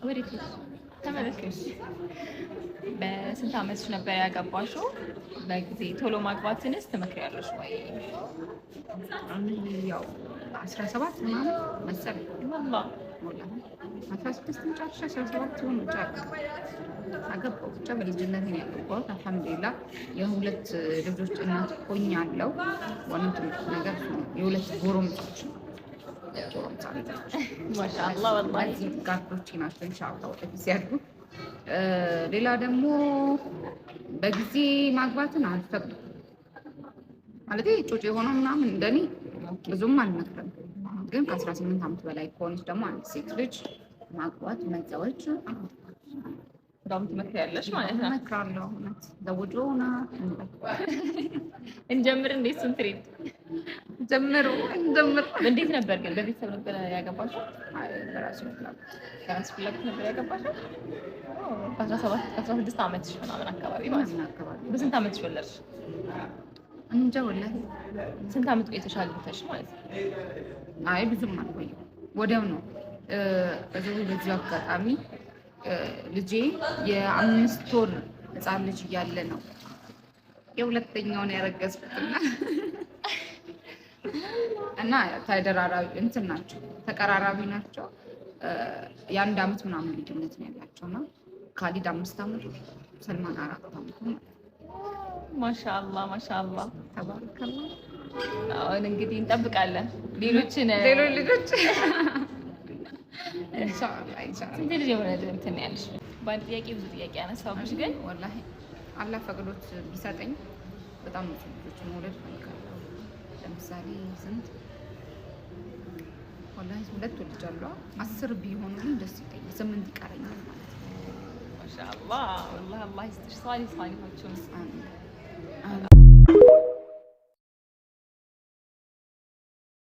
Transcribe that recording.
ወዴት ተመለስሽ? በስንት አመትሽ ነበር ያገባሽው? በጊዜ ቶሎ ማግባትንስ ትመክሪያለሽ ወይ? ያው 17 ምናምን መሰለኝ። ወላሂ። ሞላ 16 ጨርሼ 17 ሲሆን ብቻ አገባሁ። ብቻ በልጅነት ነው ያገባሁት። አልሐምዱሊላህ የሁለት ልጆች እናት ሆኛለሁ። ዋናው ትልቁ ነገር እሱ ነው። የሁለት ጎረምሶች ነው። ጎረምሳ ልጆች። ማሻአላህ ወላሂ። እነዚህ guard ኦቼ ናቸው። ኢንሻአላህ ወደፊት ሲያድጉ። ሌላ ደግሞ በጊዜ ማግባትን አልፈቅድም። ማለት ጩጭ የሆነው ምናምን እንደኔ ብዙም አልመክርም። ግን ከ18 ዓመት በላይ ከሆነች ደግሞ አንድ ሴት ልጅ ማግባት መዘወጅ እንደውም ትመክሪያለሽ ማለት ነው። እመክራለሁ። እውነት ዘውጆና እንጀምር እንዴ እሱን trend? ጀምሩ፣ እንጀምር። እንዴት ነበር ግን? በቤተሰብ ነበር ያገባሽው? አይ፣ በራሴ ፍላጎት። በራስሽ ፍላጎት ነበር ያገባሽው? በ17 16 ዓመትሽ ምናምን አካባቢ ማለት ነው። ምናምን አካባቢ። በስንት ዓመትሽ ወለድሽ? እንጃ ወላሂ። ስንት ዓመት ቆይተሽ አግብተሽ ማለት ነው? አይ፣ ብዙም አልቆየሁም። ወዲያው ነው። በዚሁ አጋጣሚ ልጄ የ5 ወር ህፃን ልጅ እያለ ነው የሁለተኛውን ያረገዝኩትና እና ተደራራቢ እንትን ናቸው፣ ተቀራራቢ ናቸው። የ1 አመት ምናምን ልዩነት ነው ያላቸው እና ካሊድ 5 አመቱ፣ ሰልማን 4 አመቱ ማለት ነው። ማሻአላህ ማሻአላህ። ተባረከላህ። አሁን እንግዲህ እንጠብቃለን ሌሎችን። ሌሎች ልጆች ኢንሻአላህ ኢንሻአላህ። ስንት ልጅ የሆነ እንትን ያለሽ? በአንድ ጥያቄ ብዙ ጥያቄ ያነሳሁብሽ ግን። ወላሂ አላህ ፈቅዶት ቢሰጠኝ በጣም ብዙ ልጆች መውለድ እፈልጋለሁ። ለምሳሌ ስንት? ወላሂ ሁለት ወልጃለሁ። 10 ቢሆኑልኝ ደስ ይለኛል። 8 ይቀረኛል ማለት ነው። ማሻአላህ ወላሂ አላህ ይስጥሽ ሷሊህ ሷሊሆቹን። አሚን አሚን።